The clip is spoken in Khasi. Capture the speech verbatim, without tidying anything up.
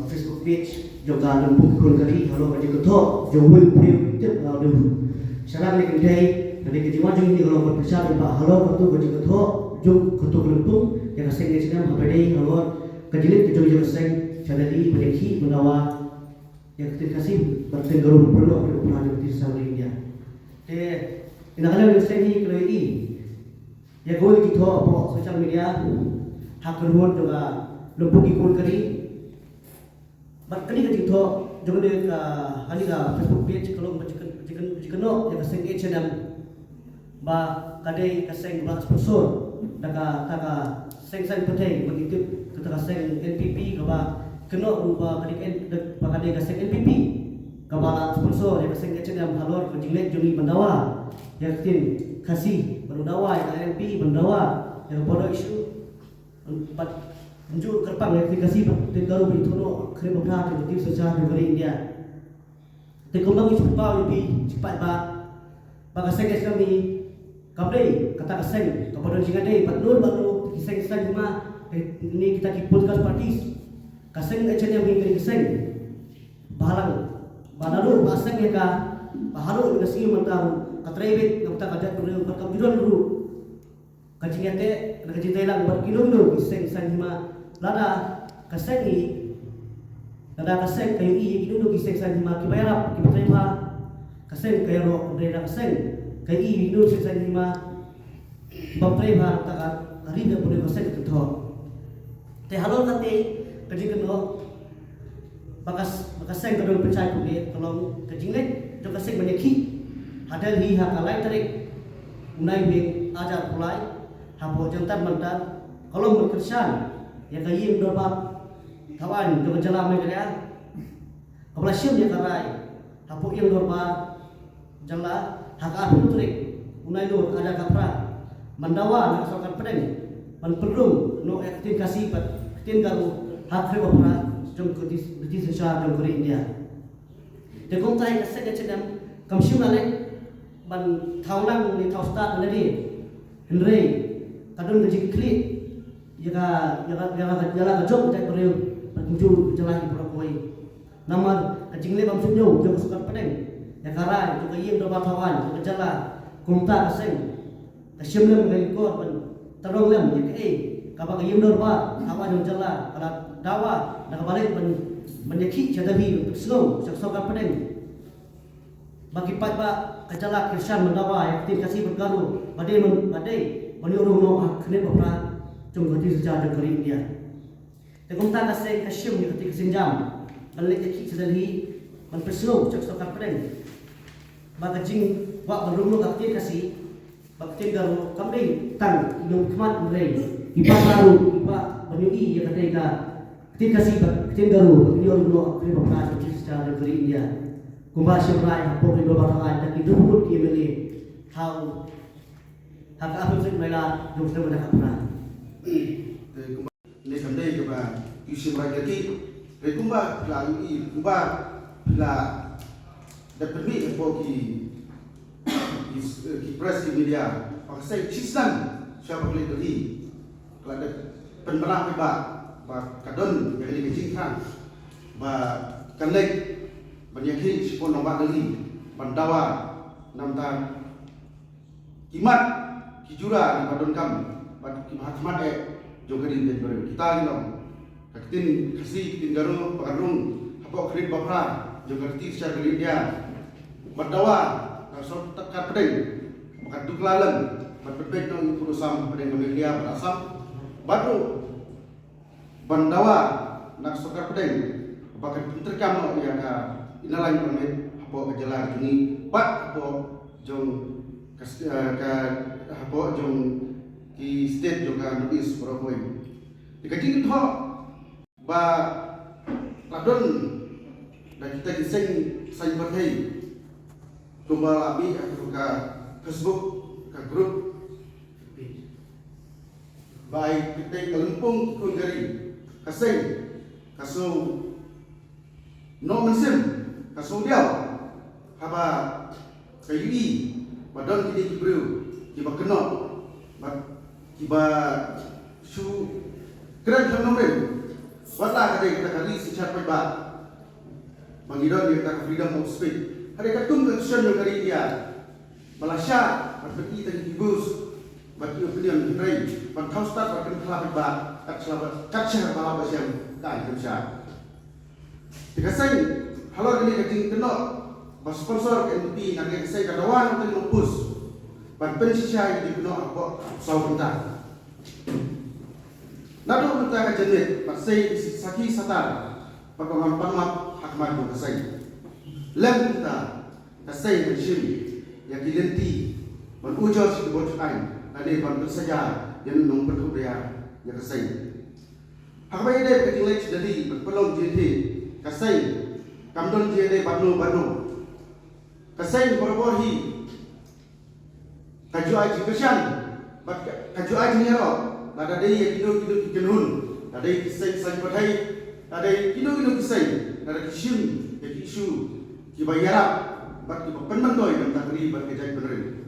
Facebook page jong ka Lympung ki khun ka ri halor ka jingkynthoh jong uwei u briew tip, uh, u shalan ne kynthei. Ka dei ka jingwan jong ngi halor ka pyrshah ba halor katu ka jingkynthoh jong katu ka lympung ïa ka seng H N M haba dei halor ka jingleit ka jong ka seng sha Delhi ban ïakhih ban dawa ïa ka ktien Khasi bad ktien Garo ba pynlong ha ka pyrshah jong ka ktien India. Te ina ka liang ka seng hi ka la ïohi ïa kawei ka jingthoh hapoh social media ha ka kyrhut jong ka Lympung ki khun ka ri. Bad kane ka jingthoh jong kane ka, ha kane ka Facebook page ka long ba jingkyn-, jingkyn-, jingkynnoh ïa ka seng H N M ba ka dei ka seng ba la sponsor da ka, ka, ka seng saiñ pyrthei ba ngi tip kata ka seng N P P kaba kynnoh ruh ba ka dei ka N-, ba ka dei ka seng N P P kaba la sponsor ïa ka seng H N M halor ka jingleit jong ngi ban dawa ïa ka ktien Khasi, ban dawa ïa ka I L P, ban dawa ïa ka border issue. Bad nju kyrpang ïa ka ktien Khasi bad ktien Garo ba ïathuh noh khyllipmat ha ka ktien synshar jong ka ri India. Te kumba ngi shu pynpaw ïa phi, shu paidbah, ba ka seng H N M hi kam dei kata ka seng kaba don jingïadei bad no bad no ki seng saiñ hima ne kita ki political parties. Ka seng H N M hi ka dei ka seng ba halang, ba naduh ba seng ïa ka, ba haduh ka sngi mynta ruh ka trei beit na bynta ka jaitbynriew bad kam ju don ruh ka jingïateh, na ka jingtei lang bad kino kino ki seng saiñ hima. Lada ka seng hi, lada ka seng ka ïohi ïa kino kino ki seng saiñ hima kiba ïarap, kiba trei bha, ka seng ka ïaroh, hynrei lada ka seng ka ïohi ïa kino seng saiñ hima kiba trei bha, ta ka, ka ri ka pynlong ka seng ka kynthoh. Te halor kata ka jingkynnoh ba ka s-, ba ka seng ka don pynshai pynbeit ka long ka jingleit jong ka seng ban ïakhih ha Delhi ha ka lai tarik u Naiwieng ar hajar arphew lai hapoh Jantar Mantar, ka long ban kyrshan ïa ka ïing dorbar thawaiñ jong ka jylla Meghalaya kaba la shim ïa ka rai hapoh ïing dorbar jylla ha ka arphew tarik u Nailur ar hajar arphew phra, ban dawa na ka sorkar pdeng ban pynrung noh ïa ka ktien Khasi bad ktien Garo ha ka khyllipmat jong ka ktien, ka ktien synshar jong ka ri India. Te kumta hi ka seng H N M kam shym la leit ban thaw lang ne thaw stad lade, hynrei ka don ka jingkyrkieh ïa ka, ïa ka, ïa ka, ïa la ka jong ka jaitbynriew bad kumjuh ka jylla hi baroh kawei. Namar ka jingleh bym sngewthuh jong ka sorkar pdeng ïa ka rai jong ka ïing dorbar thawaiñ jong ka jylla, kumta ka seng ka shim lem ka lyngkor ban tyrong lem ïa kaei kaba ka ïing dorbar thawaiñ jong ka jylla ka la dawa da kaba leit ban, ban ïakhih sha Delhi ban pynsngew sha ka sorkar pdeng ba ki paidbah ka jylla ki kyrshan ban dawa ïa ka ktien Khasi bad Garo ba dei ban, ba dei ban ïoh rung noh ha ka khyllipmat jong ka ktien synshar jong ka ri India. Te kumta ka seng ka shim ïa kata ka sienjam ban leit ïakhih sha Delhi ban pynsngew sha ka sorkar pdeng ba ka jingkwah ban rung noh ka ktien Khasi bad ka ktien Garo kam dei tang ki nongkhmat, hynrei ki paidbah ruh ki kwah ban ïohi ïa kata ka ktien Khasi bad ka ktien Garo ba kin ïoh rung noh ha ka khyllipmat jong ka ri India. Kumba shim rai hapoh ka ïing dorbar thawaiñ da ki dkhot ki M L A ha, ha ka arphew tarik Nailar jong u snem ar hajar arphew phra. Te kumba ne kam dei kaba ïoh shim rai ïa ki. Te kumba phi la ïohi, kumba phi la dep pynmih hapoh ki, ki, ki press, ki media, ba ka seng shisnem sha ba ka leit Delhi ka la dep pynbna paidbah ba ka don ïa kane ka jingthrang ba kan leit ban ïakhih shapoh nongbah Delhi ban dawa namar ki mat ki jura kiba donkam bad kiba ha khmat eh jong ka ri bad ka jaitbynriew. Kita ki long ka ktien Khasi, ktien Garo ba kan rung hapoh ka khyllipmat jong ka ktien synshar ka ri India. Bad dawa na ka sorkar pdeng ba kan tuklar lem ban pynbeit noh ïa u pud u sam hapdeng ka Meghalaya bad Assam. Bad ruh ban dawa na ka sorkar pdeng ba kan pyntreikam noh ïa ka Inner Line Permit hapoh ka jylla ka jong ngi bad hapoh jong ka st-, eh, ka, hapoh jong ki state jong ka North East baroh kawei. Te ka jingkynthoh ba la don da kita ki seng saiñ pyrthei kumba la mih ha ka Facebook, ka group ba ai kyrteng ka Lympung ki khun ka ri, ka seng ka sngew noh mynsiem, ka sngew diaw haba ka ïohi ba don kine ki briew kiba kynnoh bad kiba shu kren khlem nongrim Wat la ka dei kata ka ri synshar paidbah ba ngi don ïa kata ka freedom of speech, ka dei katkum ka Constitution jong ka ri India ba la shah ban pyni tang ki views bad ki opinion, hynrei ban thaw stad bad kynthla paidbah kat shah ba, kat shah ba la ba shem ka ai kynshah. Te ka seng halor kane ka jingkynnoh ba sponsor ka N P P na ka seng ka dawa na teng nong pus ban pynshisha ïa ka jingkynnoh hapoh saw kynta. Naduh mynta ka janmiet, bad sei sakhi satar bad ba ngan pan map ha khmat jong ka seng. Lem mynta ka seng kan shim ïa ki lynti ban ujor sha ki bor jong aiñ lane ban pynsaja ïa nong pynthut ria ïa ka seng. Ha kaba ïadei bad ka jingleit sha Delhi ban pynlong jingïathied, ka seng kam don jingïadei bad no bad no. Ka seng barabor hi ka ju ai jingkyrshan bad ka, ka ju ai jingïaroh lada dei ïa kino kino ki kynhun, lada dei ki seng saiñ pyrthei, lada dei kino kino ki seng, lada ki shim ïa ki issue kiba ïarap bad kiba pynmyntoi na ka bynta ka ri bad ka jaitbynriew.